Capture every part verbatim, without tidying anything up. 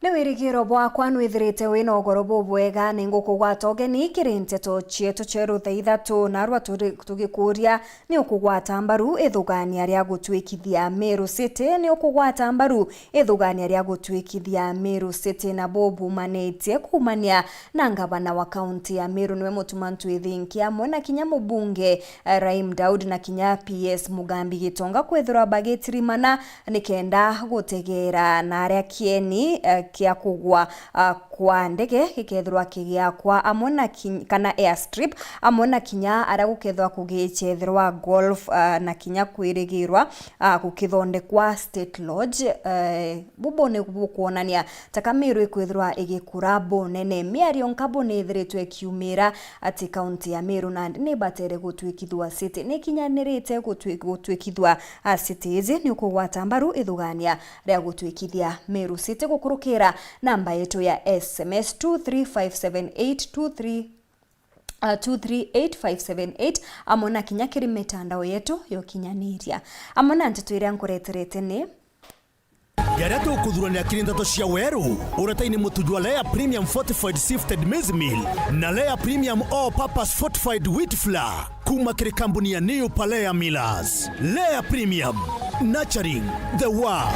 Ni wirigiro bwakwa nwithirite wina ugoro bubwega. Ningukugwata ugeni kiri nteto cietu cieru thaa ithatu, narua turi-, tugikuria, ni ukugwata mbaru ithugania ria gutwikithia Meru City? Ni ukugwata mbaru ithugania ria gutwikithia Meru City? Na bubumanitie kumania na ngavana wa kaunti ya Meru, niwe Mutuma Ntwithinki, amwe na kinya mubunge, eh, Raim Daud na kinya P S Mugambi Gitonga kwithirwa bagitirimana nikenda gutegeera na aria kieni, eh, kia kugwa, ah, kwa ndege gikethirwa kigiakwa, amwe na kin-, kana airstrip, amwe na kinya aria gukethirwa kugicethirwa golf, ah, na kinya kwirigirwa, ah, gukithondekwa State Lodge. Eh, bubu ni bukwonania taka Meru ikwithirwa igikura bunene. Miario nkabu ni ithiritwe ikiumira ati kaunti ya Meru nandi ni ibatere gutwikithua city, ni ikinyanirite gutwi-, gutwikithua, ah, city iji. Ni ukugwata mbaru ithugania ria gutwikithia Meru City gukurukira namba yetu ya S M S two three five seven eight two three, uh, two three eight five seven eight, amwe na kinya kiri mitandao yetu ya ukinyaniria. Amwe na nteto iria nkureterete ni: Jaria tukuthuranira kiri nteto cia weru, uretaini mutu jwa Lea Premium Fortified Sifted Maize Meal na Lea Premium All Purpose Fortified Wheat Flour. Kuma kiri kambuni ya New Palea Millers. Lea Premium, nurturing the world.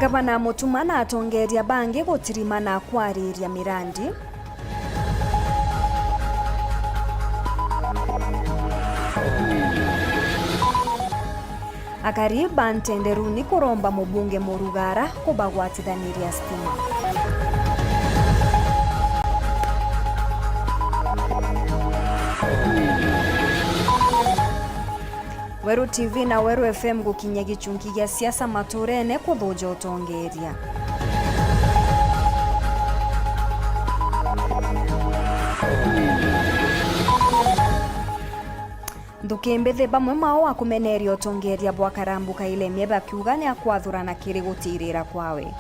Gavana Mutuma na atongeria bangi gutirimana kwariria mirandi. Akari ba Ntenderuni kuromba mubunge Murugara kubagwatithaniria stima. Weru T V na Weru F M gukinyia gichunki gia siasa maturene kuthuja utongeria. Nthuki mbithi bamwe mao akumeneria utongeria bwa Karambu Kailemie bakiuga ni akwathurana kiri gutirira kwawe.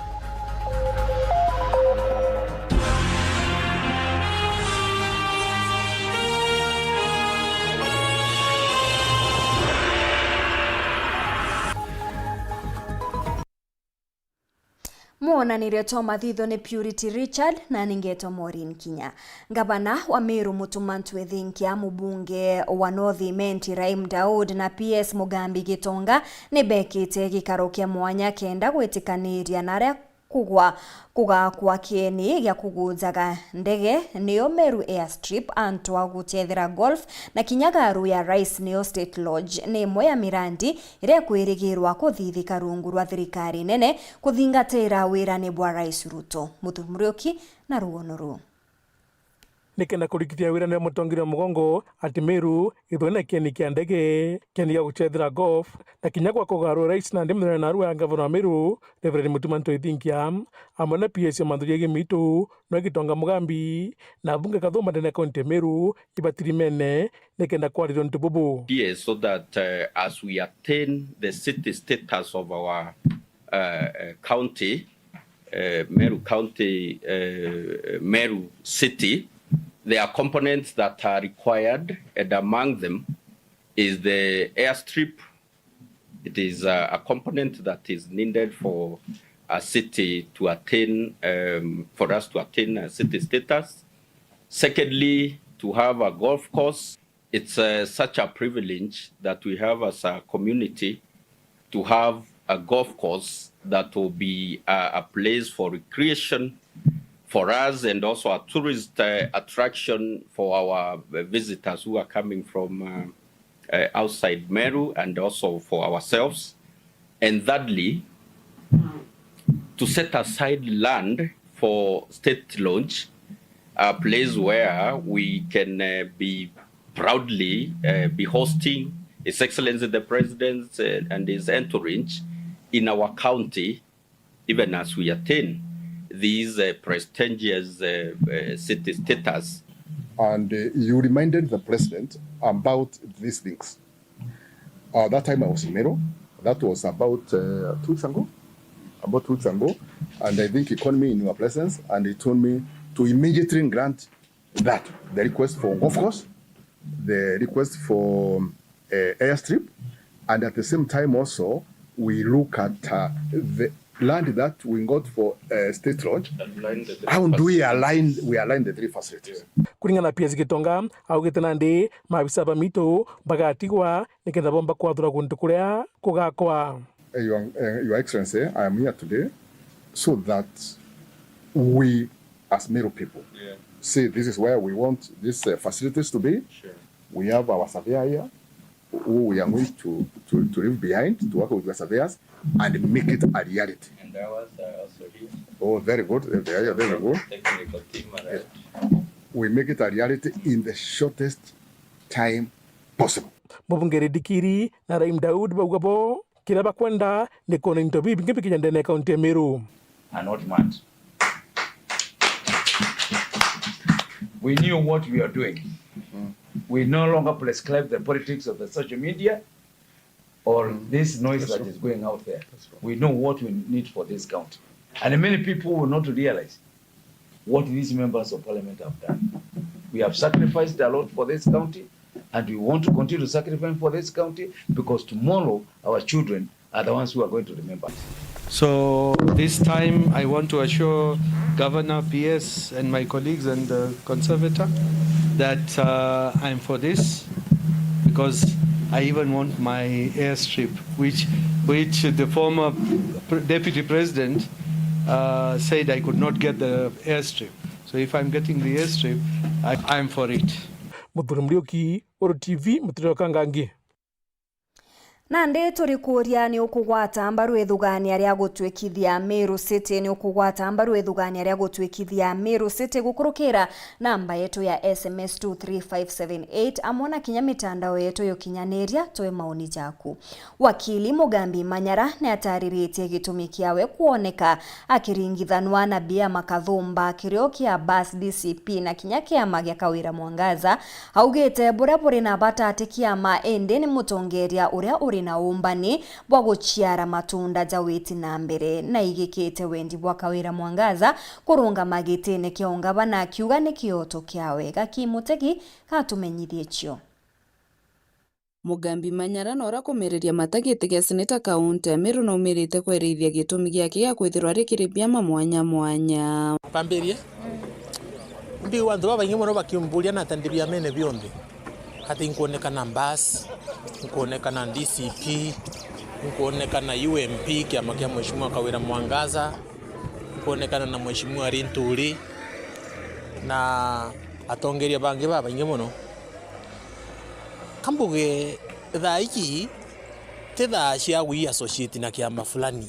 Mwonanirio twa mathitho ni Purity Richard, na ningetwa Maureen Kinya. Ngavana wa Meru Mutuma Ntwithinkia, mubunge wa North Imenti Raim Daud na P S Mugambi Gitonga ni bekite gikaro kia mwanya kenda gwitikaniria na aria kugwa, kugakwa kieni gia kugunjaga ndege, niyo Meru Airstrip, antu a guchethera golf, na kinya garu ya Rais, niyo State Lodge, ni imwe ya mirandi iria ikwirigirwa kuthithika rungu rwa thirikari nene kuthingatira wirani bwa Rais Ruto. Muthuri Muriuki na rugono ruu. Nikenda kurikithia wirani wa mutongeria wa mugongo ati Meru ithwe na kieni kia ndege, kieni gia guchethera golf, na kinya gwa kugarura rais nandi muthenya narua ya ngavana wa Meru, Reverend Mutuma Ntwithinkia, amwe na P S ya Mathuri ya Gimitu, no Gitonga Mugambi, na abunge kathumba ndene ya kaunti ya Meru, ibatirimene, nikenda kwariria untu bubu. Yes, so that, uh, as we attain the city status of our, uh, uh, county, uh, Meru County, uh, Meru City, there are components that are required, and among them is the airstrip. It is a, a component that is needed for a city to attain, um, for us to attain a city status. Secondly, to have a golf course. It's, uh, such a privilege that we have as a community to have a golf course that will be a, a place for recreation for us and also a tourist, uh, attraction for our, uh, visitors who are coming from, uh, uh, outside Meru and also for ourselves. And thirdly, to set aside land for State Lodge, a place where we can, uh, be proudly, uh, be hosting His Excellency the President, uh, and his entourage in our county, even as we attain these, uh, prestigious, uh, uh, city status. And, uh, you reminded the president about these things. Uh, that time I was in Meru. That was about, uh, two weeks ago. About two weeks ago. And I think he called me in your presence and he told me to immediately grant that, the request for golf course, the request for, uh, airstrip, and at the same time also, We look at, uh, the land that we got for, uh, State Lodge. How do we align, we align the three facilities? Kuringana na P S Gitonga, augite nandi maabisa ba mitu bagatigwa nikenda bomba kwathura guntu kuria kugakwa. Eh, Your, eh, Your Excellency, I am here today so that we, as Meru people, say this is where we want these, uh, facilities to be. We have our surveyor here who we are going to, to, to leave behind to work with the surveyors and make it a reality. And ours are also here. Oh, very good. They are very good. Technical team arrived. We make it a reality in the shortest time possible. Mubunge Ridikiri na Raim Daud bauga bo kiria bakwenda ni kwona into bibingi bikinya ndene ya kaunti ya Meru. Are not mad. We knew what we are doing. We no longer prescribe the politics of the social media or this noise that is going out there. We know what we need for this county. And many people will not realize what these members of parliament have done. We have sacrificed a lot for this county, and we want to continue to sacrifice for this county, because tomorrow our children are the ones who are going to remember us. So this time I want to assure Governor, P S, and my colleagues and the conservator that, uh, I'm for this, because I even want my airstrip, which, which the former pr-, deputy president, uh, said I could not get the airstrip. So if I'm getting the airstrip, I, I'm for it. Muthuri Muriuki, Uru T V, Muturiro Kangangi. Nandi turi kuuria, ni ukugwata mbaru ithugania ria gutwikithia Meru City? Ni ukugwata mbaru ithugania ria gutwikithia Meru City? Gukurukira namba yetu ya S M S two three five seven eight, amwe na kinya mitandao yetu ya ukinyaniria, twe maoni jaku. Wakili Mugambi Manyara ni atariritie gitumi kiawe kwoneka akiringithanwa na Bia Makathumba, kirio kia Bus D C P na kinya kiama gia Kawira Mwangaza. Augite buria buri na bata ti kiama, indi ni mutongeria uria uri na umbani bwa guciara matunda ja witi na mbere, na igikite wendi bwa Kawira Mwangaza kurungama gitine kia ungavana, akiuga ni kioto kiawe. Gaki Mutegi gatumenyithie cio. Mugambi Manyara na uria kumereria mata giti gia seneta kaunti ya Meru, naumirite kwerithia gitumi giake gia kwithirwa ari kiri biama mwanya mwanya. Mpambirie, mbigua antu babaingi mono bakiumburia nata ndi biamene bionthe. Ati nkuonekana Mbas, nkuonekana D C P, nkuonekana U M P, kiama kia Mheshimiwa Kawira Mwangaza, nkuonekana na Mheshimiwa Linturi, na atongeria bangi babaingi mono. Kambuge thaa iji ti thaa cia gwi associate na kiama fulani,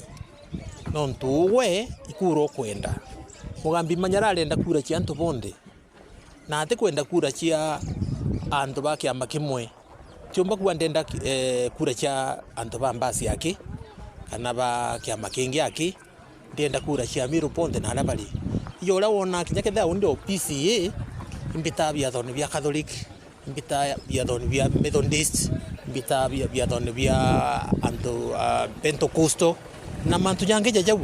nontu ugwe ikura ukwenda. Mugambi Manyara arenda kura cia antu bonthe, na atikwenda kura cia antu ba kiama kimwe. Tiumba kuuga ndenda, eh, kura cia antu ba mbasi aki, kana ba kiama kingi aki. Ndienda kura cia Meru bonthe na aria bari. Iyo uria wona kinya kethira undi o P C A, imbitaa biathoni bia Catholic, imbitaa biathoni bia Methodist, imbitaa bia-, biathoni bia antu, ah, Pentecostal, na mantu jangi ja jau.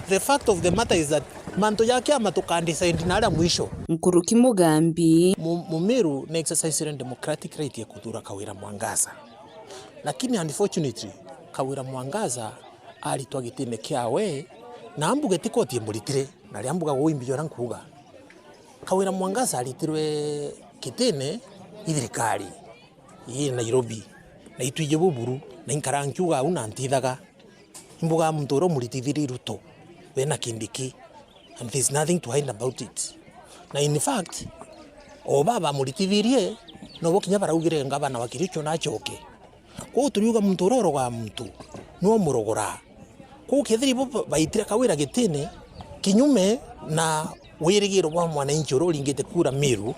The fact of the matter is that mantu ja kiama tuka decide na aria mwisho. Nkuruki Mugambi. Mu-, Mumiru ni exercisire democratic right ya kuthura Kawira Mwangaza. Lakini unfortunately, Kawira Mwangaza aritwa gitine kiawe, na ambuge ti koti imuritire, na ria mbuga guu imbi uria nkuuga. Kawira Mwangaza aritirwe gitine i thirikari ii Nairobi, na itwiji buburu, na inkara nkiuga au na ntithaga. Imbuga muntu uria umuritithirie Ruto, we na Kindiki, and there's nothing to hide about it. Na in fact, o baba amuritithirie, nobo kinya baraugire ngavana wa Kericho nachoke. Kwou turiuga muntu uria urogaa muntu, niwe umurogoraa. Kwou kethira ibo ba-, baitire Kawira gitine, kinyume na wirigiro bwa mwananchi uria uringite kura Meru,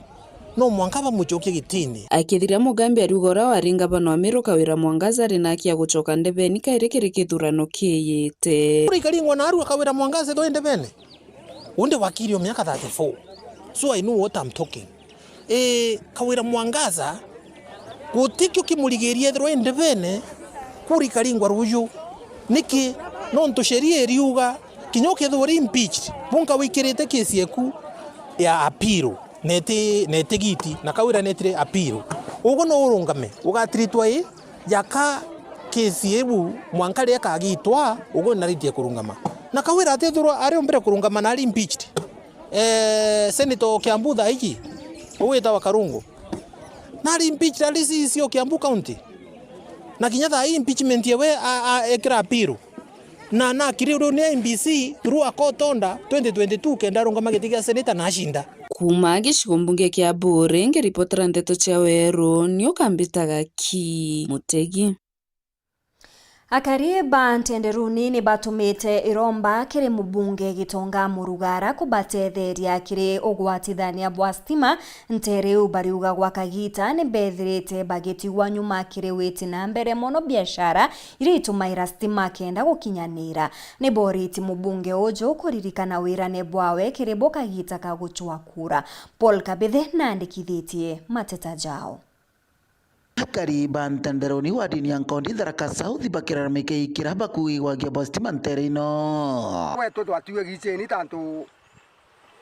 no mwanka bamuchokie gitine. Akithiria Mugambi ariuga uria wari ngavana wa Meru Kawira Mwangaza ari na aki ya guchoka ndebeni kairi kiri kithurano kiiyite. Kura ikaringwa na arua Kawira Mwangaza ethwe ndebene? Undi wakiri o miaka thirty-four. So I know what I'm talking. Ii, Kawira Mwangaza, gutikio kimurigiria ethirwa i ndebene, kura ikaringwa ruju. Niki? Nontu sheria iriuga, kinya ukethirwa uri impeached, bunka wikirite case yeku ya appeal, neti, neti giti, na Kawira netire appeal. Ugu no urungame, ugatritwa i, jaka Kesi iu mwanka riria ikagitwa, ugu naritie kurungama. Na Kawira atithirwa ari o mbere kurungama na ari impeached. Eh, Senator o Kiambu thaa iji, ugwitawa Karungu, nari impeached ari C E C o Kiambu County. Na kinya thaa ii impeachment yewe a, a, ekira appeal. Na nakiri riu ni I E B C through a court order twenty twenty-two kenda arungama giti gia senator na acinda. Kuuma gicigo mbunge kia Buuri, ngiripotera ndeto cia Weru, ni ukambitaga ki Mutegi. Akari ba Ntenderuni ni batumite iromba kiri mubunge Gitonga Murugara kubatetheria kiri ugwatithania bwa stima ntere iu. Bariuga gwa kagita ni bethirite bagitigwa nyuma kiri witi na mbere mono biashara iria itumaira stima kenda gukinyanira. Ni boriti mubunge uju kuririkana wirane bwawe kiri bo kagita ka gucwa kura. Paul Kabithe naandikithitie mateta jao. Akari ba Ntenderuni wadini ya Nkondi Tharaka South bakiraramika ikira bakuigwagia bwa stima ntere ino. Gwetu twatiwe giceni tantu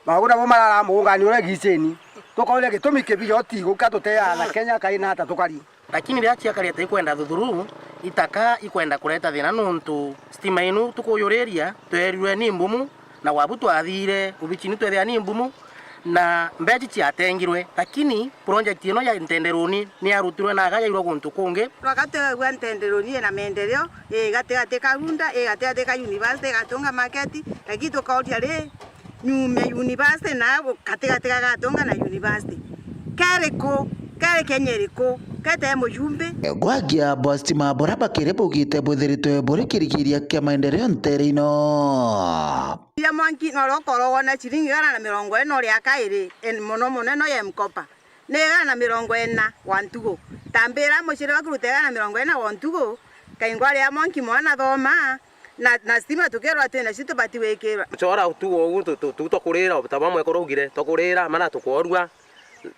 magu nabo marara mugungani uria giceni. Tukaure gitumi kibijo tigu ka tuteana Kenya kai na ata tukari. Lakini riria ciakari ati ikwenda thuthuru, itaka ikwenda kureta thina nuntu stima inu tukuyuriria twerirwe ni mbumu, na wabu twathire ubicini twethia ni mbumu, na mbeji ciatengirwe, lakini project ino ya Ntenderuni ni yarutirwe na aga yairwa guntu kungi. Rwaka twegagua Ntenderuni ina maendeleo, i gatigati ka Runda, i gatigati ka university, igatunga market, lakini tukauria ri, nyume university na gatigati ga Gatunga na university. Keriku, keri Kenya iriku, kete mujumbe? Gwagia bwa stima bura bakiri bugite bwithiritwe buri kirigiria kia maendeleo ntere ino. Ira mwanki no rokoro wona ciringi igana na mirongo ina uria kairi, en-, mono mono ino ya mkopa. Ni igana na mirongo ina wa ntugu. Tambira muciri waku ruta igana na mirongo ina wa ntugu, kaingwa ria mwanki mwana thoma, na, na stima tukirwa twina cio tubati gwikirwa. Chora tu ugu tu, tu, tu, tukurira, ta bamwe kuraugire, tukurira, mana tukorua,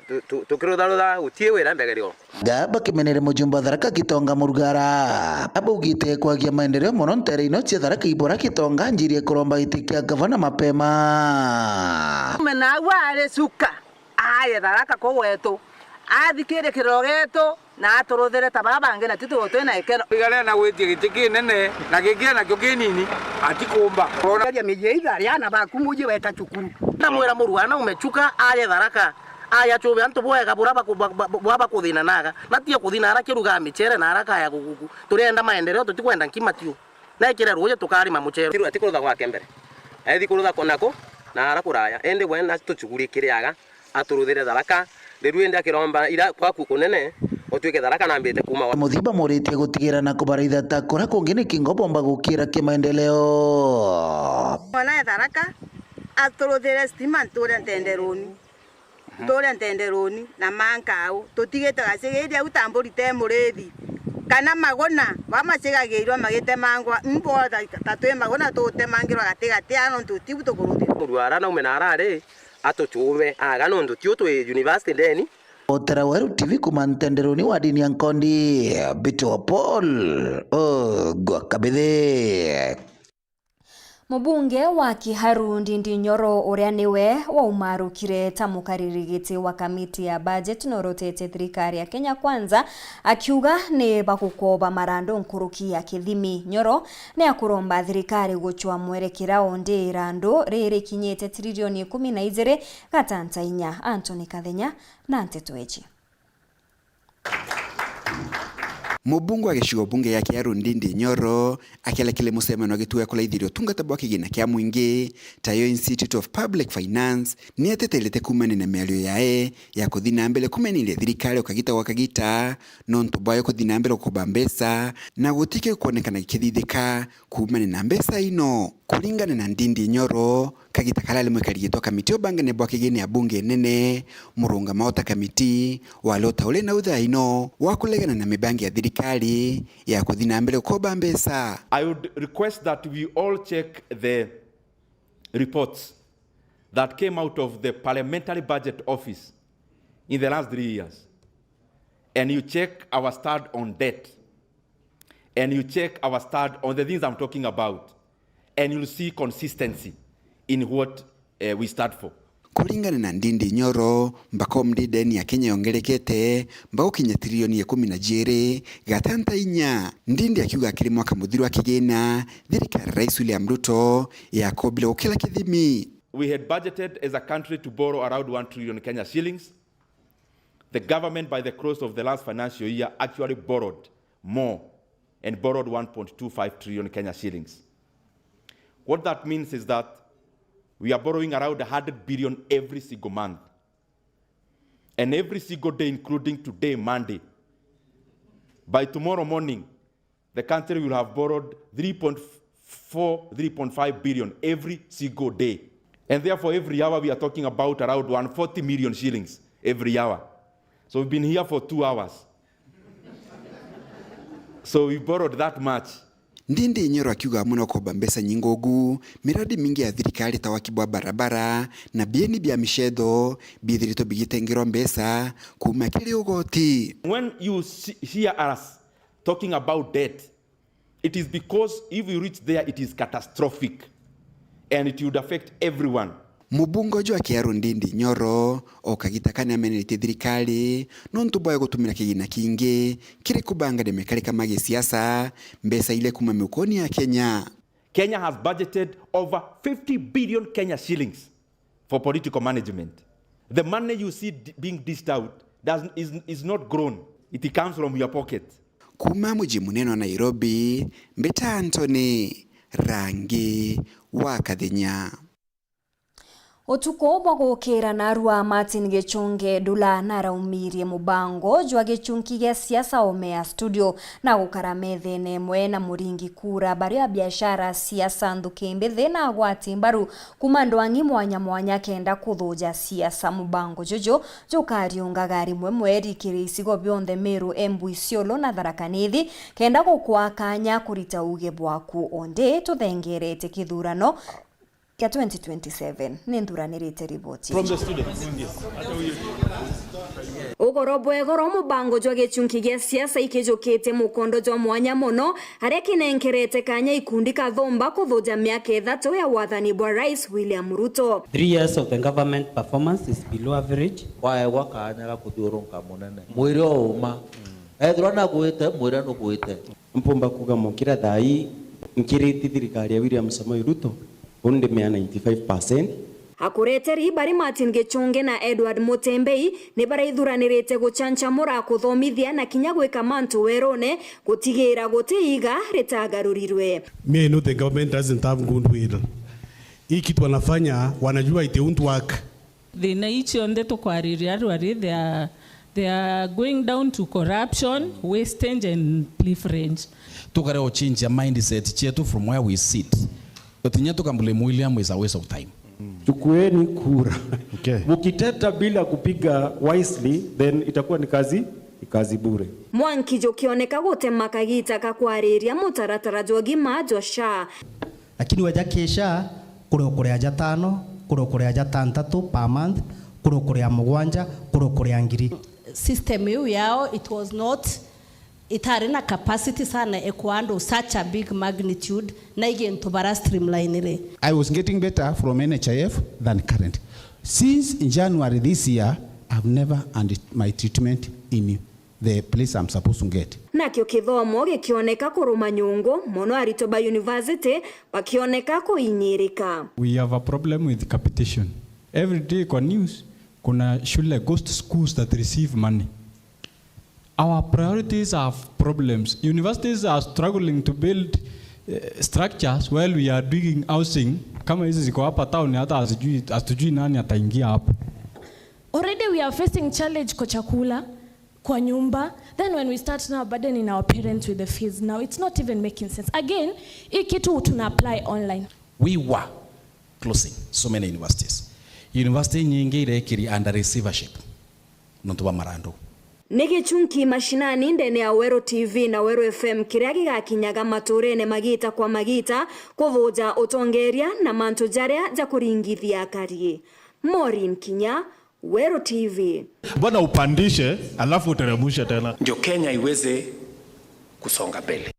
tu, tu, tukirutharutha, gutie wira mbegerio. Ga bakimenere mujumbe wa Tharaka Gitonga Murugara. Abaugite kwagia maendeleo mono ntere ino cia Tharaka ibora Gitonga njirie kuromba giti kia gavana mapema. Mena agu ari cuka, aye Tharaka ku gwetu, athikire kiriro getu, na aturuthire ta baa bangi, na tu tu twina ikeno. Igare na gwitie giti kinene, na giki nakio kinini, atikumba. Uronaria miji ithari ana baku muji weta cukuru. Ndamwira murwana umechuka, aye Tharaka, aye achume antu bwega bura baku-, ba-, ba-, bwa bakuthinanaga. Na tie kuthina ara kirugaa michere na ara kaya guguku. Turenda maendeleo, tutikwenda nkima tiu. Na ikire ruuji tukarima muchere. Atikurutha gwake mbere. Ethi kurutha ko nako, na ara kuraya. Indi we na tuchugurikiriaga, aturuthire Tharaka. Riu indi akiromba ira kwaku kunene, utwike Tharaka nambite kuuma wa. Muthiba muritie gutigira na kubaraitha ta kura kungi ni kingo bomba gukira kimaendeleo. Mwana e Tharaka, aturuthire stima nture Ntenderuni. Nture Ntenderuni na manka au. Tutigite gacigiri au ta mburi te murithi. Kana maguna, bamacigagirwa magitemangwa, imbo ta, ta twi maguna tutemangirwa gatigati aa nontu tibu tukuruthirwa. Murwara naume na arari, atuchume aga nontu tiu twi university ndeni. Otera Weru T V kuma Ntenderuni wadini ya Nkondi, Mbito wa Paul, Ogwa Kabithe. Mubunge wa Kiharu Ndindi Nyoro, uria niwe waumarukire ta mukariri giti wa kamiti ya budget, norotete thirikari ya Kenya Kwanza, akiuga ni bagukoba marandu nkuruki ya kithimi. Nyoro ni akuromba thirikari gucwa mwerekera undi irandu riri kinyite tiririoni ikumi na ijiri gatanta inya. Anthony Kathenya na nteto iji. Mubunge wa gicigo bunge ya Kiharu Ndindi Nyoro akiaria kiri mucemanio wa gituo gia kuraithiria utungata bwa kigina kia mwingi, tayo Institute of Public Finance, ni ateterete kuumania na miario yae ya kuthi na mbere kumeneria thirikari o kagita gwa kagita nontu bwayo kuthi na mbere gukoba mbeca na gutike gukwonekana gikithithika kuumania na mbeca ino. Kuringana na Ndindi Nyoro, kagita karia ari mwikari gitwa kamiti ubangene bwa kigini ya bunge nene, murungamo ta kamiti wari o ta uri na uthaino wa kuregana na mibangi ya thirikari ya kuthi na mbere gukoba mbeca. I would request that we all check the reports that came out of the Parliamentary Budget Office in the last three years, and you check our stand on debt, and you check our stand on the things I'm talking about, and you'll see consistency in what, eh, we stand for. Kuringana na Ndindi Nyoro, mbako mdideni ya Kenya yongerekete mbago kinya trilioni ikumi na jiiri gatanta inya. Ndindi akiuga akiri mwaka muthiru akigina, thirikari ya Rais William Ruto yakombire gukira kithimi. We had budgeted as a country to borrow around one trillion Kenya shillings. The government, by the close of the last financial year, actually borrowed more and borrowed one point two five trillion Kenya shillings. What that means is that we are borrowing around a hundred billion every single month. And every single day, including today, Monday, by tomorrow morning, the country will have borrowed three point four, three point five billion every single day. And therefore, every hour we are talking about around one forty million shillings every hour. So we've been here for two hours. So we borrowed that much. Ndindi Nyoro akiuga amwe no kuomba mbeca nyingi ugu, miradi mingi ya thirikari ta waki bwa barabara na bieni bia michetho biithiritwe bigitengerwa mbeca kuuma kiri ugoti. When you see, hear us talking about debt, it is because if we reach there, it is catastrophic and it would affect everyone. Mubunge uju wa Kiharu Ndindi Nyoro o kagita ka ni ameneretie thirikari nontu bwa gutumira kigina kingi kiri kubanga na mikarika ma gisiasa, mbeca iria kuma miukoni ya Kenya. Kenya has budgeted over fifty billion Kenya shillings for political management. The money you see d-, being dished out does, is, is not grown. It comes from your pocket. Kuuma muji munene wa Nairobi, mbita Anthony Rangi wa Kathenya. Utuku bwa gukira narua, Martin Gichunge Ndula naraumirie mubango jwa gichunki gia siasa Omea Studio na gukara methene imwe na muringi kura baria biashara, siasa, nthuki mbithi na agwati mbaru kuma ndwang'i mwanya mwanya kenda kuthuja siasa. Mubango juju jukariungaga rimwe mweri kiri icigo bionthe Meru, Embu, Isiolo na Tharaka Nithi kenda gukwaa kanya kurita uuge bwaku. Undi tuthengerete kithurano kia twenty twenty-seven. Ni nthuranirite riboti. From the students. Ugoro bwa igoro, mubango jwa gichunki gia siasa ikijukite mukondo jwa mwanya mono, aria kinenkerete kanya ikundi kathumba kuthuja miaka ithatu ya wathani bwa Rais William Ruto. Three years of the government performance is below average. Waegwa kanya ga kuthiurunka munene, mwire ouma. Ethirwa nagwite, mwire nugwite. Mpumba kuga mokira thaa ii nkiriti thirikari ya William Samoei Ruto, uu ndi mea ninety-five percent. Akureteri bari Martin Gichunge na Edward Mutembei ni baraithuranirite guchanchamura, kuthomithia na kinya gwika mantu werune gutigira guti iiga ritagarurirwe. Me, I know the government doesn't have goodwill. Hii kitu wanafanya, wanajua it won't work. Thina ii cionthe tukwariria arwari, they are, they are going down to corruption, wastage and pilferage. Tukare guchinjia mindset cietu from where we sit. Tutinya tukablame William is a waste of time. Chukueni kura. Okay. Mukiteta bila kupiga wisely, then itakuwa ni kazi, ni kazi bure. Mwanki jukioneka gutema kagita ka kwariria mutaratara jwa ugima jwa SHA. Lakini waja ki SHA, kuri ukuria jatano, kuri ukuria jatantatu per month, kuri ukuria mugwanja, kuri ukuria ngiri. System iu yao, it was not, itari na capacity sana ekwa andu such a big magnitude, na igintu bara streamline ri. I was getting better from N H I F than current. Since January this year, I've never had my treatment in the place I'm supposed to get. Nakio kithomo gikioneka kuruma nyungu mono, aritwa ba university bakioneka kuinyirika. We have a problem with capitation. Every day kwa news, kuna shule, ghost schools that receive money. Our priorities have problems. Universities are struggling to build, eh, structures while we are digging housing. Kama hizi ziko hapa town, hata hatujui, hatujui nani ataingia hapo. Already we are facing challenge kwa chakula, kwa nyumba. Then when we start now burdening our parents with the fees, now it's not even making sense. Again, hii kitu tuna apply online. We were closing so many universities. University nyingi irekiri under receivership nontu bwa marandu. Ni gichunki mashinani ndene ya Weru T V na Weru F M kiria gigakinyaga maturene magita kwa magita kuthuja utongeria na mantu jaria ja kuringithia akari. Maureen Kinya, Weru T V. Mbona upandishe, alafu uteremshe tena? Ndio Kenya iweze kusonga mbele.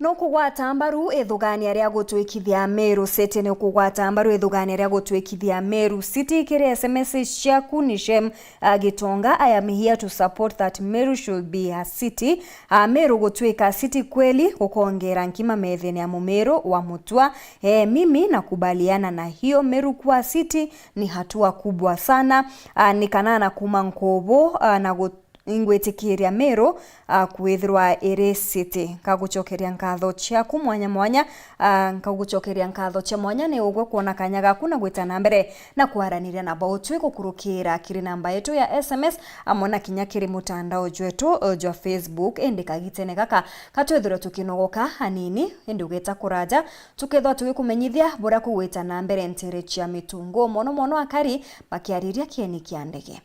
Nukugwata mbaru ithugania ria gutwikithia Meru City? Nukugwata mbaru ithugania ria gutwikithia Meru City? Kiri S M S ciaku ni Shem, ah, Gitonga, "I am here to support that Meru should be a city." Ah, Meru gutwika city kweli gukongera nkima methene ya Mumiru wa Mutua. Eh, mimi nakubaliana na hiyo. Meru kuwa city ni hatua kubwa sana. Ah, ni Kanana kuma Nkubu, ah, na gu- ingwitikiria Meru, ah, kwithirwa iri city. Nkagucokeria nkatho ciaku mwanya mwanya, ah, nkagucokeria nkatho cia mwanya ni ugwe kwona kanya gaku na gwita na mbere na kwaraniria na bo. Twi gukurukira kiri namba yetu ya S M S amwe na kinya kiri mutandao jwetu, eh, jwa Facebook. Indi kagitene gaka, ka twithirwe tukinogoka anini, indi ugeta kuraja, tukethwa tugikumenyithia buria kugwita na mbere ntere cia mitungu, mono mono akari bakiariria kieni kia ndege.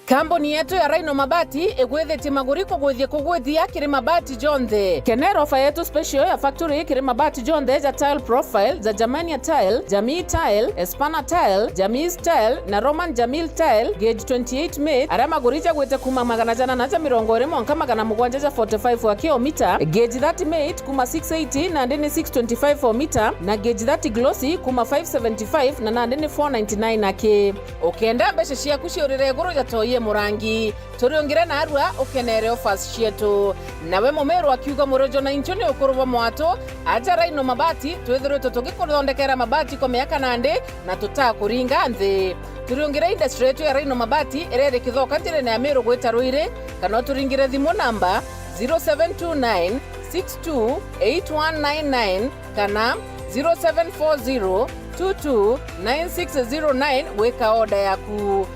Kambuni yetu ya Rhino Mabati igwithitie maguri kugwithia kugwithia kiri mabati jonthe. Kenera ofa yetu special ya factory kiri mabati jonthe ja Tile Profile, ja Germania Tile, Jamii Tile, Espana Tile, Jamii Tile na Roman Jamil Tile, gauge twenty-eight mate, aria maguri jagwite kuma magana jana na ja mirongo iri mwanka magana mugwanja ja forty-five wa kilomita, gauge thirty mate kuma six eighty nandi ni six twenty-five o mita, na gauge thirty glossy kuma five seventy-five na nandi ni four ninety-nine aki. Ukenda mbeca ciaku ciurire iguru ja toi e murangi, turiungire narua ukenere offers cietu. Nawe Mumiru akiuga murojo na inchu ni ukuru bwa mwatu, aja Rhino Mabati, twithiritwe tugikuthondekera mabati kwa miaka nandi na tutakuringa nthi. Turiungire industry yetu ya Rhino Mabati iria iri Kithoka njirene ya Miru gwita Ruiri, kana uturingire thimu namba zero seven two nine six two eight one nine nine kana zero seven four zero two two nine six zero nine gwika order yaku.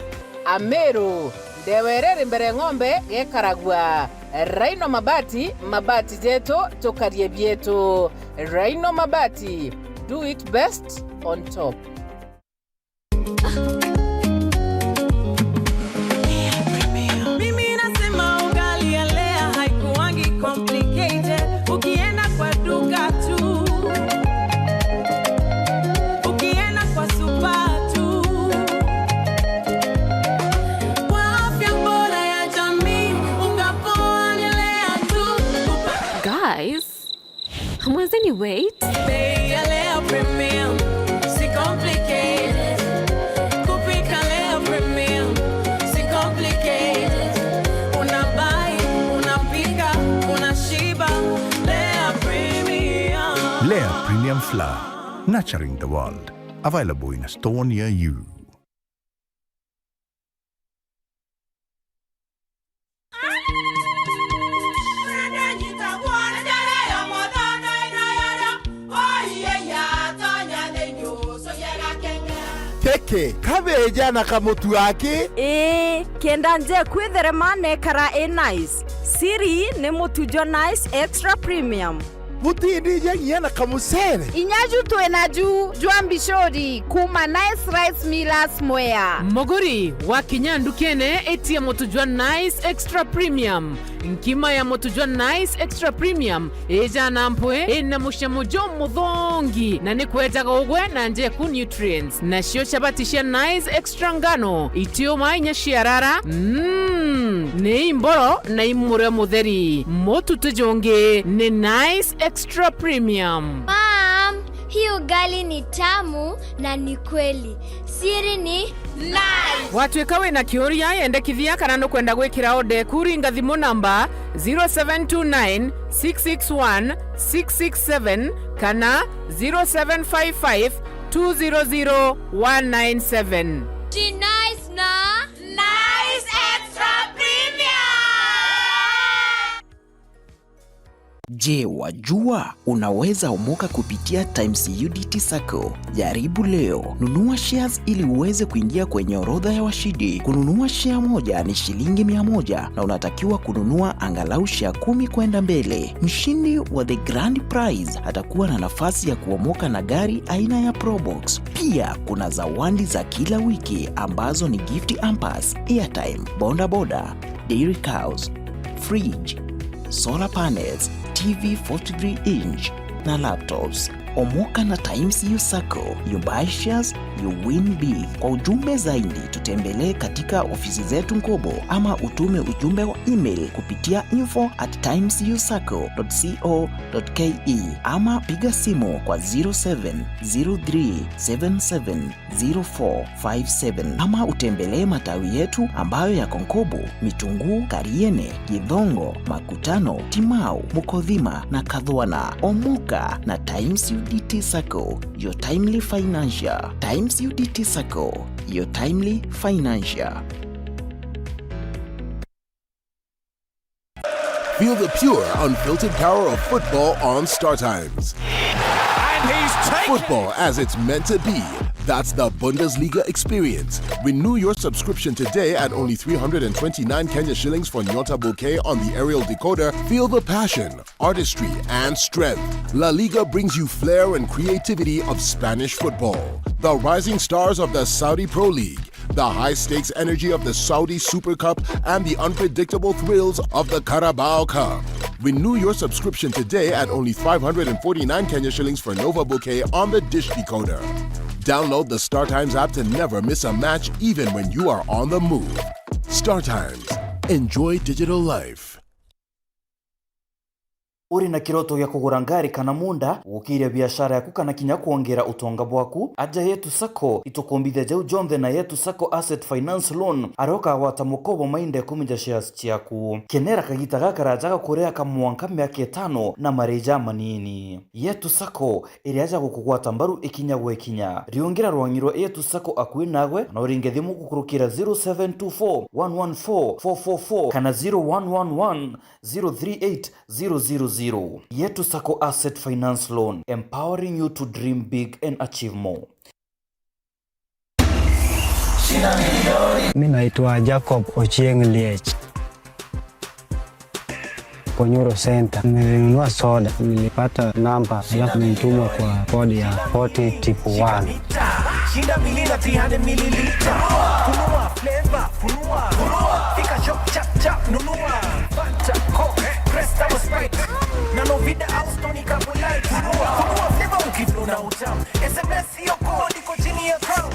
Amiru, ndewa iria iri mbere ng'ombe gekaragua. Rhino Mabati, mabati jetu, tukarie bietu. Rhino Mabati, do it best on top. Mimi nasema ugali ya Lea haikuwangi complicated. Ukienda kwa duka tu, ukienda kwa supa tu, kwa afya bora ya jamii, unga poa ni Lea tu. Guys, mwenzeni wait. Bei ya Lea Premium, si complicated. Kupika Lea Premium, si complicated. Una buy, unapika, unashiba. Lea Premium. Lea Premium Flour, nurturing the world. Available in a store near you. Keke, kabeja na kamutu aki? Ii, kenda nje kwitherema nekara i nice. Siri ni mutu jwa Nice Extra Premium. Butindija nginya na kamucere. Inya ju twina ju jwa mbicuri kuma Nice Rice Millers Mwea. Muguri, wakinya ndukene, itia mutu jwa Nice Extra Premium. Nkima ya mutu jwa Nice Extra Premium ija na mpwi, ina mucamo jumuthongi, na ni kwejaga ugwe na njeku nutrients. Nacio chabati cia Nice Extra Ngano itiuma inya ciarara, mm, ni imboro na imurio mutheri. Mutu ti jungi, ni Nice Extra Premium. Mom, hii ugali ni tamu na ni kweli. Siri ni Nice. Watwika wina kiuria, yendekithia kana nukwenda gwikira order eku, ringa thimu namba zero seven two nine six six one six six seven kana zero seven five five two zero zero one nine seven. Ji Nice na Nice Extra Premium. Je, wajua unaweza omoka kupitia Times U D T Sacco? Jaribu leo. Nunua shares ili uweze kuingia kwenye orodha ya washindi. Kununua share moja ni shilingi mia moja na unatakiwa kununua angalau share kumi kwenda mbele. Mshindi wa the grand prize atakuwa na nafasi ya kuomoka na gari aina ya Probox. Pia kuna zawadi za kila wiki ambazo ni gift hampers, airtime, boda boda, dairy cows, fridge, solar panels, T V forty-three inch na laptops. Omoka na Times U Sacco, you buy shares, you win big. Kwa ujumbe zaidi, tutembelee katika ofisi zetu Nkobo ama utume ujumbe wa email kupitia info at times u sacco dot co dot ke ama piga simu kwa zero seven zero three seven seven zero four five seven, ama utembelee matawi yetu ambayo yako Nkobo, Mitunguu, Kariene, Githongo, Makutano, Timau, Mukothima na Kathwana. Omoka na Times U D T Sacco, your timely financial. Times U D T Sacco, your timely financial. Feel the pure, unfiltered power of football on Star Times. And he's taken Football as it's meant to be. That's the Bundesliga experience. Renew your subscription today at only three hundred and twenty-nine Kenya shillings for Nyota Bouquet on the aerial decoder. Feel the passion, artistry, and strength. La Liga brings you flair and creativity of Spanish football. The rising stars of the Saudi Pro League, the high-stakes energy of the Saudi Super Cup, and the unpredictable thrills of the Carabao Cup. Renew your subscription today at only five hundred and forty-nine Kenya shillings for Nova Bouquet on the dish decoder. Download the Star Times app to never miss a match, even when you are on the move. Star Times. Enjoy digital life. Uri na kiroto gia kugura ngari kana munda, gukiria biashara yaku kana kinya kwongera utonga bwaku? Aja Yetu Sacco, itukumbithia jau jonthe na Yetu Sacco Asset Finance Loan, aria ukagwata mukobo mainda ikumi ja shares ciaku. Kenera kagita gakaraja ga kuria ka mwanka miaka itano na marii jamanini. Yetu Sacco, iria ja gukugwata mbaru ikinya gwa ikinya. Riungira rwang'i rwa Yetu Sacco akui nagwe, kana uringe thimu gukurukira zero seven two four one one four four four four kana zero one one one zero three eight zero zero zero. Yetu Sacco Asset Finance Loan, empowering you to dream big and achieve more. Mi naitwa Jacob Ochieng Liech. Konyoro Center. Nilinunua soda, nilipata namba, alafu nilitumwa kwa code ya forty triple one. Shinda mbili na three hundred milliliter. Funua flavor, funua. Fika shop chap chap, nunua. Fanta, Coke, Crest ama Sprite. Na Novida au Stoney Cup Light. Funua, funua flavor ukiflow na utamu. S M S hiyo code iko chini ya crown.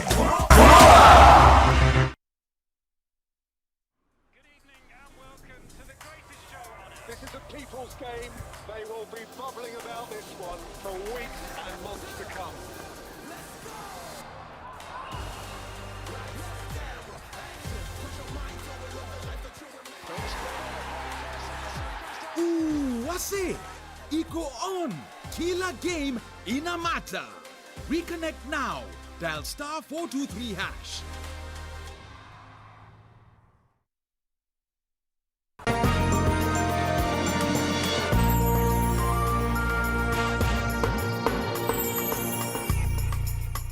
Good evening and welcome to the greatest show on earth. This is a people's game. They will be bubbling about this one for weeks and months to come. Ooh, wase! Iko on! Kila game ina mata! Reconnect now. Dial star four two three hash.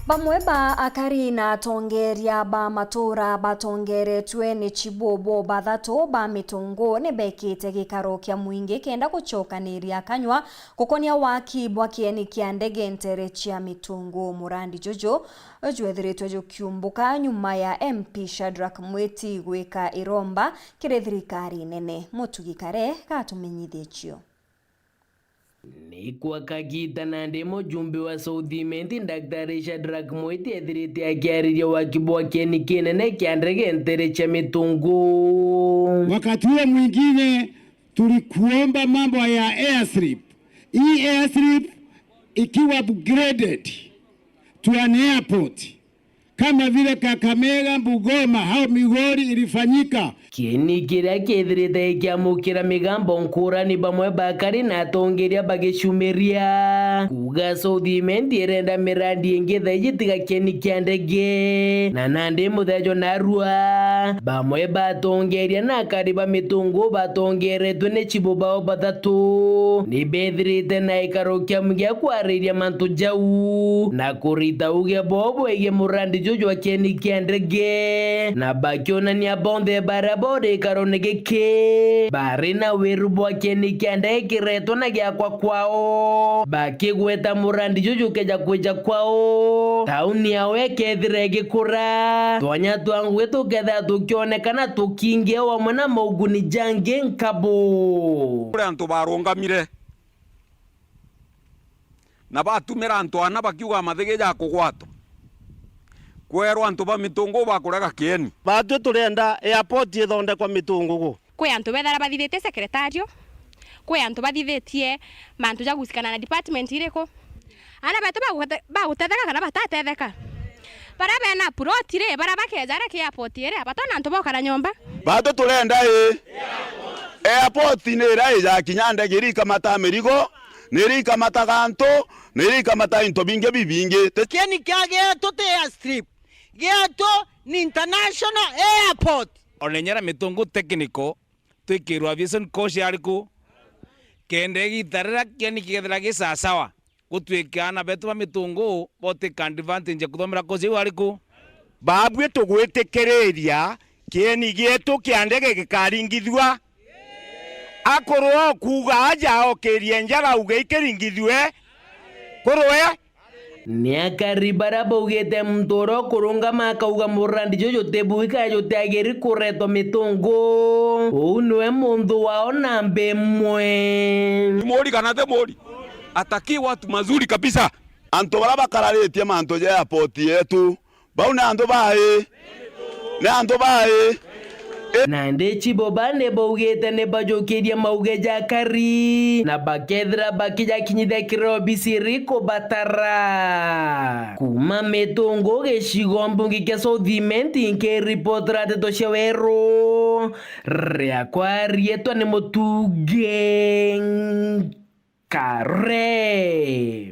Bamwe ba akari na atongeeria ba matuura batongeeretue ni chibobo bathatu ba Mitungu ni beekite gikaro kia mwingi kenda gucokaniria kanywa gukonia waki bwa kieni kia ndege nteere cia Mitungu. Murandi juju jwethiritwe jukiumbuka nyuma ya M P Shadrack Mwiti gwika iromba kiri thirikari nene. Mutugi Kare gatumenyithie cio. Ni kwa kagiita nandi mujumbe wa South Imenti, Daktari Shadrack Mwiti ethirite akiariria waki bwa kieni kinene kia ndege nteere cia Mitungu. Wakati huo mwingine tulikuomba mambo ya airstrip. Hii airstrip ikiwa upgraded to an airport, kama vile Kakamega, Bungoma au Migori ilifanyika. Kieni kiria kithirite gikiamukira migambo nkurani, bamwe bakari na atongeria bagicumiria kuuga South Imenti irenda mirandi ingi thaiji tiga kieni kia ndege. Na nandi muthenya jwa narua, bamwe batongeria na akari ba Mitungu batongeretwe ni chibo bao bathatu ni bethirite na gikaro kiamu gia kwariria mantu jau na kurita uge boo bwegie murandi juju jwa kieni kia ndege, na bakionania bonthe baria bori gikarone giki bari na wiru bwa kieni kia ndege kiretwa na giakwa kwao, bakigweta murandi juju keja kwija kwao, tauni yao ikethira igikura, twanya twa ngugi tukethira tukionekana tukingi o amwe na mauguni jangi nkabo. Kuri antu barungamire Na batumira antu ana bakiuga mathigi ja kugwatwa. Kwerwa antu ba Mitungugu bakurega kieni. Baatwi turenda airport ithondekwa Mitungugu. Kwi antu bethera bathithitie secretariat, kwi antu bathithitie mantu ja gusikana na department iriku. Ana betu bagute-, bagutetheka kana batatetheka? Baria bena plot ri, baria bakeja aria ki airport iri, batona antu bokara nyomba? Baatwi turenda ii, airport ni iria ijakinya ndege iria ikamata mirigo, ni iria ikamataga antu, ni iria ikamata into bingi bibingi. Ti- Kieni kia gietu ti airstrip, gietu ni international airport. Ona inya ria Mitungugu technical, twikirwa aviation course ariku? Kenda igita riria kieni kigethira gi sawasawa, gutwike aana betu ba Mitungugu botake advantage ya kuthomera course iu ariku? Baabui tugwitikiriria kieni gietu kia ndege gikaringithua. Akuru o kuuga aja okirie njara auge ikiringithue kurwe. Ni akari baria baugite muntu uria ukurungama akauga murandi juju ti bui kana jutiagiri kuretwa Mitungugu, uu niwe muntu wao namba imwe. Ni muri kana ti muri? Ataki watu mazuri kabisa. Antu baria bakararitie mantu ja airport yetu, bau ni antu bai? Ni antu bai? Nandi Chiboba ni baugite ni bajukirie mauge ja akari, na bakethira bakijakinyithia kiri obisi iri kubatara. Kuuma Mitungugu gicigo mbunge kia South Imenti, nkiripotera ndeto cia weru, riakwa riitwa ni Mutungi Nkare.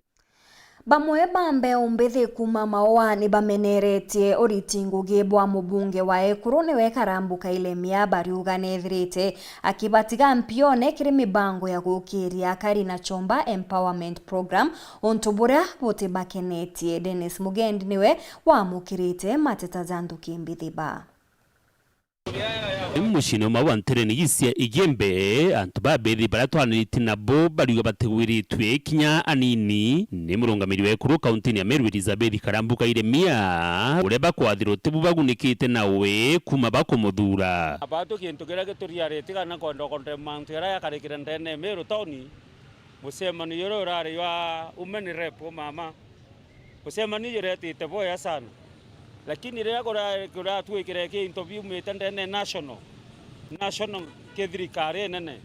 Bamwe ba mbeũ mbithi kuuma Maua ni bameneretie uriti ngugi bwa mubunge wa Ekuru niwe Karambu Kailemia, bariuga nethirite akibatiga mpione kiri mibango ya gukiria akari na Chomba Empowerment Program, untu buria butibakenetie. Dennis Mugendi niwe wamukirite mateta ja Nthuki Mbithi ba. Muciine umwe wa ntereni cia Igembe, antu babethi baria twaniritie nabo bariuga batigwiritue kinya anini ni murungamiri wa Ekuru kauntiini ya Meru Elizabeth Karambu Kailemia, uria bakwathirwa tibu bagunikite nawe kuuma bakumuthuura. Aba tu kintu kiria gituriarite kana kwenda kwenda mantu jaria jakarikire ndene ya Meru tauni, mucemanio juria urari jwa women rep, umama. Mucemanio juretite bwega sana, lakini riria kura-, kuratwikire ki into biumite ndene national, national ki thirikari inene,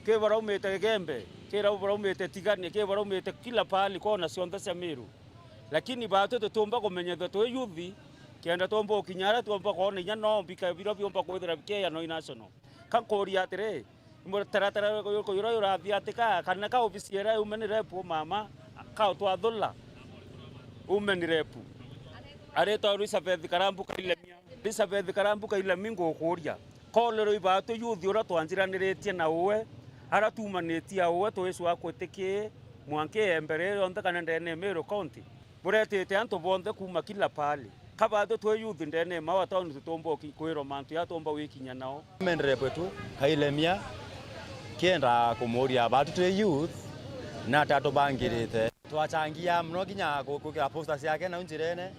ki baraumite Igembe, ki rau baraumite Tigania, ki baraumite kila pahali kona cionthe cia Meru, lakini baatwi tutiumba kumenyethua twi youth, kenda tuumba gukinya aria tuumba kwona inya no mbika biria biumba kwithira bikiejana i national. Ka nkuuria atiri, mutaratara juriku juria jurathiatika, kana ka obisi iria women rep, umama, ka utwathula women rep? Aritwa Elizabeth Karambu Kailemia. Elizabeth Karambu Kailemia, ngukuuria, ka uri ibaatwi youth uria twanjiraniritie na uwe, aria tuumanitie na uwe, twicwa kwitikia mwanka Igembe rii rionthe kana ndene ya Meru County? Buretite antu bonthe kuuma kila pahali. Ka baatwi twi youth ndene ya Maua town tutiumba uki-, kwirwa mantu jaria tuumba gwikinyia nao. Women rep wetu Kailemia, kienda kumuuria baatwi twi youth, nata atubangirite? Twachangia mono kinya ku-, kwikira posters ciake nau njirene,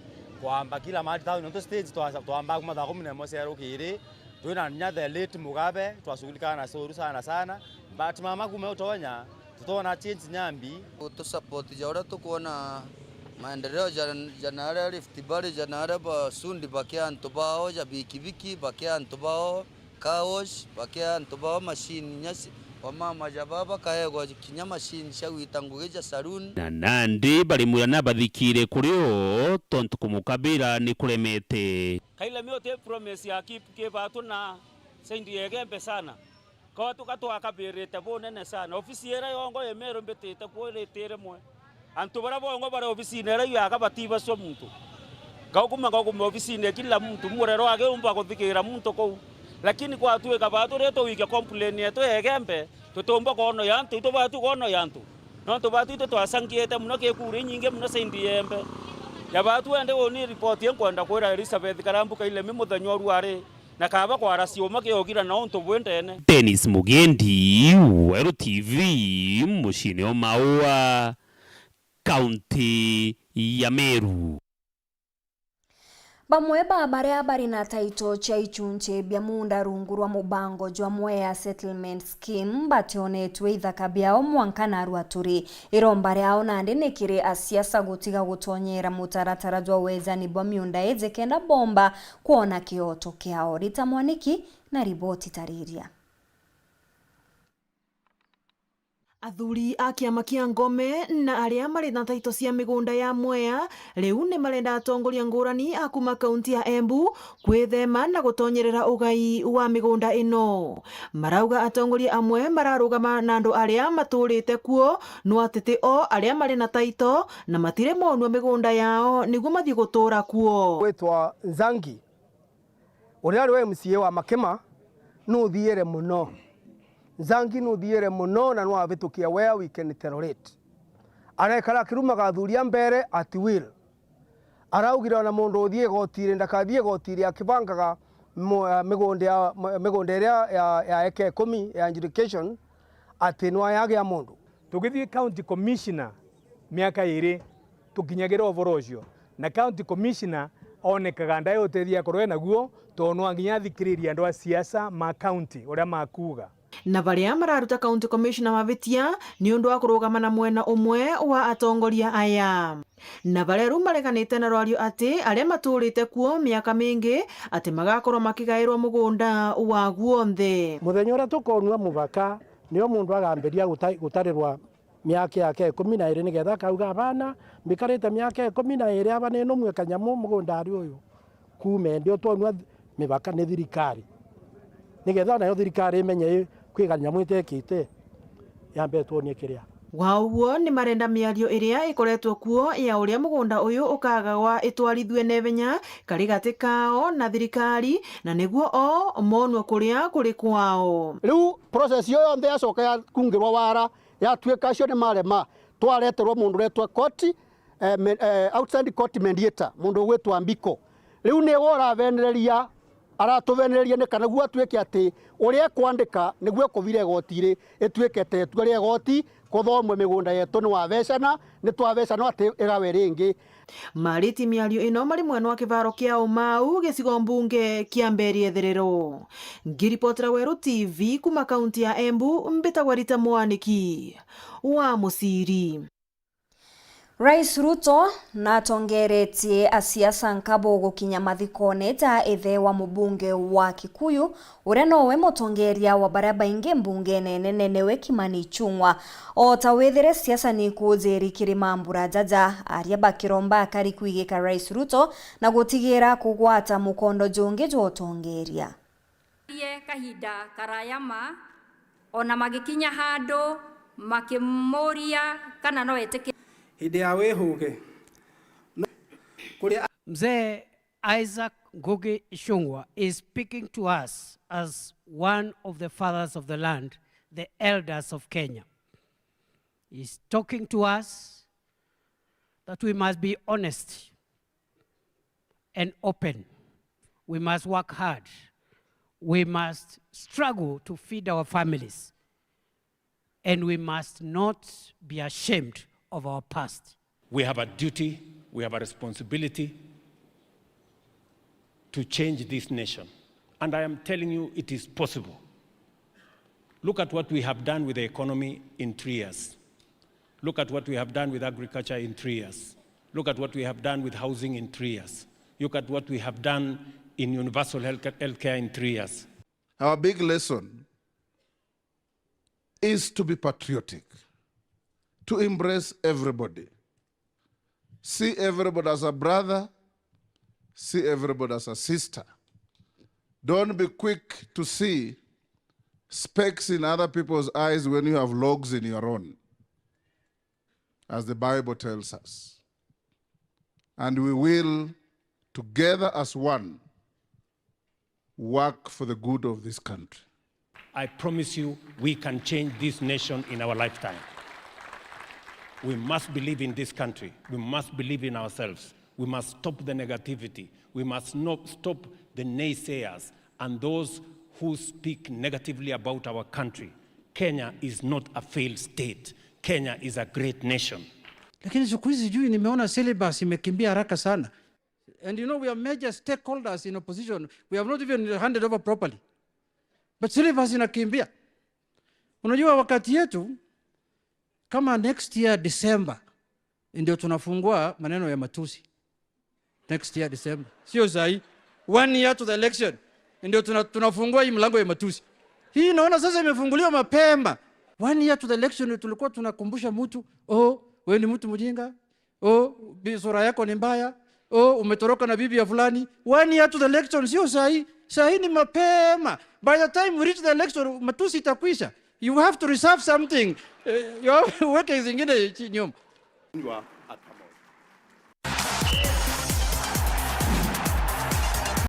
kwamba kila mahali town, nontu stage twa-, twambaa kuuma thaa kumi na imwe cia rukiri, twina kinya the late Mugabe, twashughulikaga na Soru sana sana, but mama kuuma utonya, tutona change nyambi. Gutu support ja uria tukwona maendeleo ja, ja naria Rift Valley, ja naria ba sundi bakia antu bao, ja bikibiki bakia antu bao, car wash bakia antu bao, machine inya ci-, wamama ja baa bakaegwa kinya machine cia gwita ngugi ja saloon. Na nandi barimwira nabathikire kuri o, tontu kumukabira ni kuremete. Kailemia uti promise ya keep ki baatwi na Saint Igembe sana. Ka tuka twakabirite bunene sana. Ofisi iria yongo ya Meru mbitite kuo ritire mwe. Antu baria bongwa bari ofisine iria yaka batibacwa muntu. Ngaukuma, ngaukuma ofisine kila muntu, murero akiumba kuthikiira muntu kuu. Lakini kwatwika baatwi ri tuwikia complain yetu ya Igembe, tutiumba kwonoya antu, itu baatwi kwonoya antu. Nontu baatwi itu twacangiite mono, ki kura inyingi mono Saint Igembe. Ya baatwi ende uni report inkwenda kwira Elizabeth Karambu Kailemia muthenya uria ari. Na kaba kwara ciuma kiugira na untu bwi ndene. Dennis Mugendi, Weru T V, muciine o Maua, kaunti ya Meru. Bamwe ba baria bari na taito cia ichunchi bia muunda rungu rwa mubango jwa Mwea Settlement Scheme bationetue ithaka biao mwanka narua turi. Iromba riao nandi ni kiri asiasa gutiga gutonyera mutaratara jwa wejani bwa miunda iji kenda bomba kwona kioto kiao. Rita Mwaniki na riboti tariria. Athuri a kiama kia Ngome na aria mari na taito cia migunda ya Mwea riu ni marenda atongoria ngurani a kuma kaunti ya Embu kwithema na gutonyerera ugai wa migunda ino. Marauga atongoria amwe mararugama na andu aria maturite kuo no ati ti o aria mari na taito na matire monua migunda yao niguo mathii gutura kuo. Gwitwa Nzangi, uria ari M C A wa Makima, nuthiire mono. Nzangi nuthiire mono na nwabitukia where we can tolerate. Arekara akirumaga athuri a mbere at will. Araugire ona mundu uthii igotiri ndakathii igotiri akibangaga mu-, eh, migunda ya, mu-, migunda iria ya, ya eka ikumi ya adjudication, ati nwayagia mundu. Tugithii county commissioner miaka iiri, tukinyagira uvoro ucio, na county commissioner onekaga ndai utethia akorwe naguo, tondu nwa nginya athikiririe andu a siasa ma county uria makuuga. Na baria mararuta county commissioner mabitia ni undu wa kurugama na mwena umwe wa atongoria aya. Na baria riu mareganite na rwario ati aria maturite kuo miaka mingi ati magakorwa makigairwa mugunda wa guonthe. Muthenya uria tukonua mubaka, nio mundu agambiria guta-, gutarirwa miaka yake ikumi na iiri, nigetha akauga, "Abana, mbikarite miaka ikumi na iiri aba ninumue kanyamu mugundari uyu." Kuuma indi twonua th-, mibaka ni thirikari, nigetha nayo thirikari imenye i kwi kanyamu itekite, yambe itwonie kiria. Wa uguo, ni marenda miario iria ikoretwe kuo ya uria mugunda uyu ukagagwa itwarithue na ibenya kari gati kao na thirikari, na niguo o monue kuria kuri kwao. Riu process iyo yonthe yacoka yakungirwa wara, yatuika acio ni marema, twareterwa mundu uretwa court, eh, me-, eh, outside court mediator, mundu ugwitwa Mbiko. Riu niwe urabenereria, aratubenereria ni kana guo atuike ati uria ekwandika niguo ekuvira igoti iri, ituike ta itua ria igoti, kuthomwe migunda yetu ni wabecana, ni twabecana ati igawe ringi. Mariti miario ino mari mwena wa kivaro kia Umau, gicigo mbunge kia Mberi Ethiriro. Ngiripotera Weru T V kuma kaunti ya Embu, mbitagwa Rita Mwaniki wa Muciri. Rais Ruto natongeretie asiasa nkabo gukinya mathikone ja ithe wa mubunge wa Kikuyu, uria nowe mutongeria wa baria baingi mbungene nene niwe Kimani Ichung'wa. O ta withire siasa ni ikujiri kiri mambura jaja, aria bakiromba akari kwigika Rais Ruto na gutigira kugwata mukondo jungi jwa utongeria. Ye kahinda karaya ma, ona magikinya handu makimuria kana no etike. Hindi ya wihuge. No, kuri a- Mzee Isaac Ngugi Ichung'wa is speaking to us as one of the fathers of the land, the elders of Kenya. He's talking to us that we must be honest and open. We must work hard. We must struggle to feed our families. And we must not be ashamed of our past. We have a duty, we have a responsibility to change this nation. And I am telling you, it is possible. Look at what we have done with the economy in three years. Look at what we have done with agriculture in three years. Look at what we have done with housing in three years. Look at what we have done in universal health, healthcare in three years. Our big lesson is to be patriotic, to embrace everybody. See everybody as a brother, see everybody as a sister. Don't be quick to see specks in other people's eyes when you have logs in your own, as the Bible tells us. And we will, together as one, work for the good of this country. I promise you, we can change this nation in our lifetime. We must believe in this country. We must believe in ourselves. We must stop the negativity. We must not stop the naysayers and those who speak negatively about our country. Kenya is not a failed state. Kenya is a great nation. Lakini siku hizi sijui, nimeona syllabus imekimbia haraka sana. And you know, we are major stakeholders in opposition. We have not even handed over properly. But syllabus inakimbia. Unajua wakati yetu, kama next year December, ndio tunafungua maneno ya matusi. Next year December. Sio sahi. One year to the election, ndio tuna-, tunafungua hii mlango ya matusi. Hii naona sasa imefunguliwa mapema. One year to the election, ndio tulikuwa tunakumbusha mtu, "Oh, wewe ni mtu mjinga. Oh, bi-, sura yako ni mbaya. Oh, umetoroka na bibi ya fulani." One year to the election, sio sahi. Sahi ni mapema. By the time we reach the election, matusi itakwisha. You have to reserve something. Eh, you have uweke zingine chi-, nyuma. Kunywa hata moja.